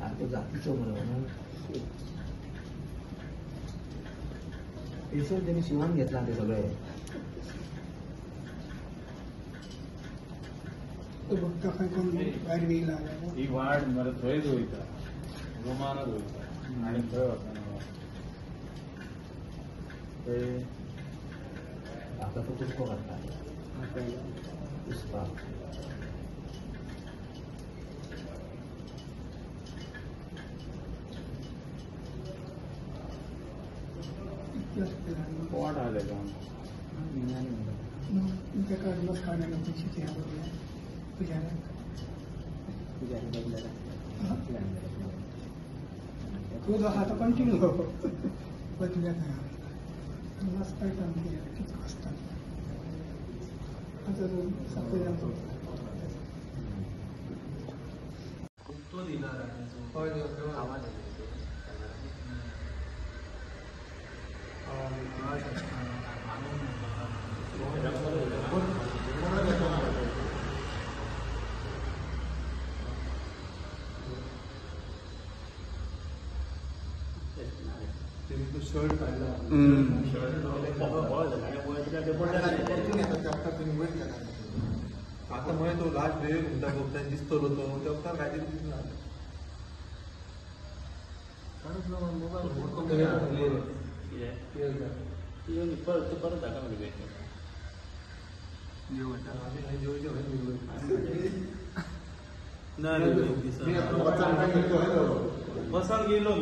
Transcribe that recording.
सारको जातीचो मरे स्पेशल तेणी शिवून घेतला ते सगळे. बघता खंय कोण भायर येयला. ही वाट मरे थंयच वयता, रुमानच वयता आनी थंय वचना. आतां तो कुसको काडटा कुसपाक. पोट आहा तेका. तेका अदमास काडून पयशे ते पुजाऱ्याक तो आहा तो कंटिन्यू बदल्या अदमास कळटा आमकां कितें आसता. आतां सापयला तो दिला शर्ट काडला. आतां मरे तो लास्ट वेळ म्हणटा पळय दिसतलो तो त्या वखदार कांय तरी दिसना. परत धाका मरे. ना रे बसान गेलो.